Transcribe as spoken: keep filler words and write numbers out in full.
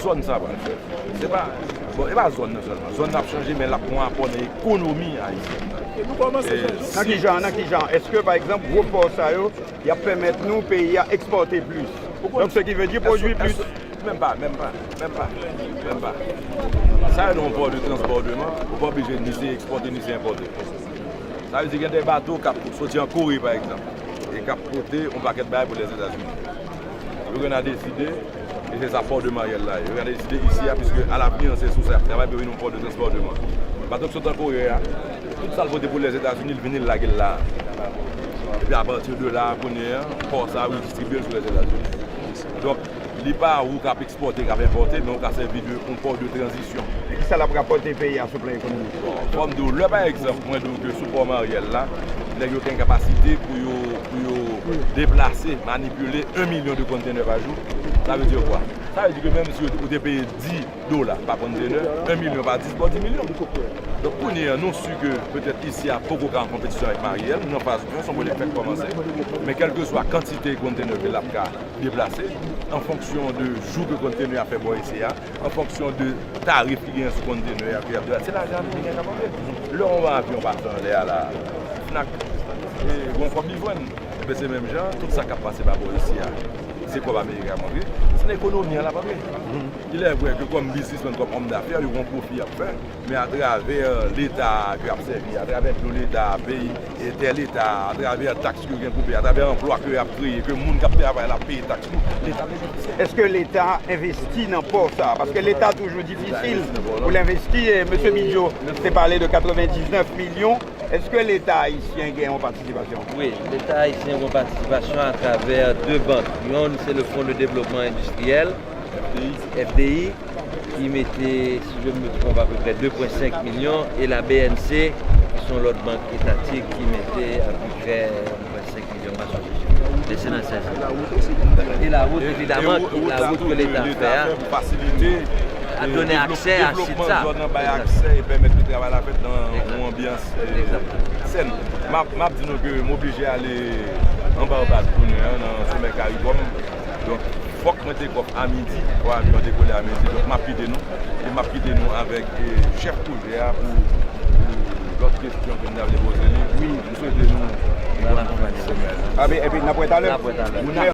Zòn sa pral fè. Se pa, bon, e pa zòn nan sèlman. Zòn nan ap chanje, men l ap gon apò nan ekonomi ayisyen. E Nan ki jan, nan ki jan? Èske, pa egzanp, gwo pò sa yo, y ap pèmèt nou, peyi a, ekspòte plis? Donk, ce qui veut dire produire plus. Menm pa, menm pa, menm pa, menm pa. Sa yo nan yon pò de transbòdman, ou pa oblije ni se ekspòte, ni se enpòte. Sa vle di gen de bato k ap soti an Kore, pa egzanp, e k ap pote yon pakèt bagay pou Lèzetazini. Yo gen a deside, e se sa pò de Maryèl la ye. Yo gen a deside isi a, piske alavni, se sou sa y ap travay pou vin yon pò de transbòdman. Bato k sot an Kore a, tout sa l pote pou Lèzetazini, l vini, l lage l la. Epi apati de la, kounye a, pò sa a, yo distribye l sou Lèzetazini. Donk, li pa ou k ap ekspòte, k ap enpòte, men ou ka sèvi de yon pò de tranzisyon. E kisa l ap rapòte peyi a sou plan ekonomik? Bon, fò m di w, lè pa egzanp, mwen di w ke sou pò Maryèl la, nèg yo gen kapasite pou yo, pou yo deplase, manipile yon milyon de kontenè pa jou. Sa vle di kwa? Sa vle di ke menm si ou te peye dis dola pa kontenè, yon milyon pa dis, ba w dis milyon. Donk kounye a, nou si ke petèt isi a poko ka an konpetisyon avèk Maryèl, nou nan faz yon, se yon pwojè k fèk kòmanse. Men kèlkeswa kantite kontenè ke l ap ka deplase, an fonksyon de jou ke kontenè a fè bò isi a, an fonksyon de tarif ki genyen sou kontenè a ke y ap deplase, se lajan ameriken k ap antre. Lè yon avyon pase anlè a la, FNAC, e, gon kòb li jwenn. Ebyen se menm jan, tout sa k ap pase pa bò isi a, se kòb ameriken k ap antre, se nan ekonomi an l ap antre. Il est vrai ke kòm biznismenn, kòm òm dafè, yo gon pwofi y ap fè, men atravè Leta ke y ap sèvi, atravè dlo Leta, peyi, e tè Leta, atravè taks ke yo gen pou peye, atravè anplwa ke y ap kreye, ke moun k ap travay la ap peye taks tou, Leta benefisye. Èske Leta envesti nan pò sa a? Paske Leta toujou difisil pou l envesti. E Mesye Bidjo te pale de katrevendiznèf milyon. Èske Leta ayisyen gen yon patisipasyon? Wi, Leta ayisyen gen yon patisipasyon atravè de bank. Yonn, se le Fonds de Développement Industriel, F D I, ki mete, si je ne me trompe, apeprè de pwen senk milyon, e la B N C, ki se yon lòt bank etatik, ki mete apeprè yon pwen senk milyon, m pa sonje chif la. Men se nan sans sa. E lawout, evidaman, ki lawout ke Leta fè a, a donnen aksè a sit sa. Devlopman zòn nan bay aksè e pèmèt ke travay la fèt nan yon anbyans sèn. M ap, m ap di nou ke m oblije ale an Barbad kounye a, nan somè Karikòm. Donk, fòk mwen tek off a midi, fò avyon an dekole a midi. Donk, m ap kite nou. E m ap kite nou avèk, e, chèf pwojè a pou, pou lòt kesyon ke m ta vle poze li. M swete nou yon bòn fin de semèn. Epi, n ap wè talè.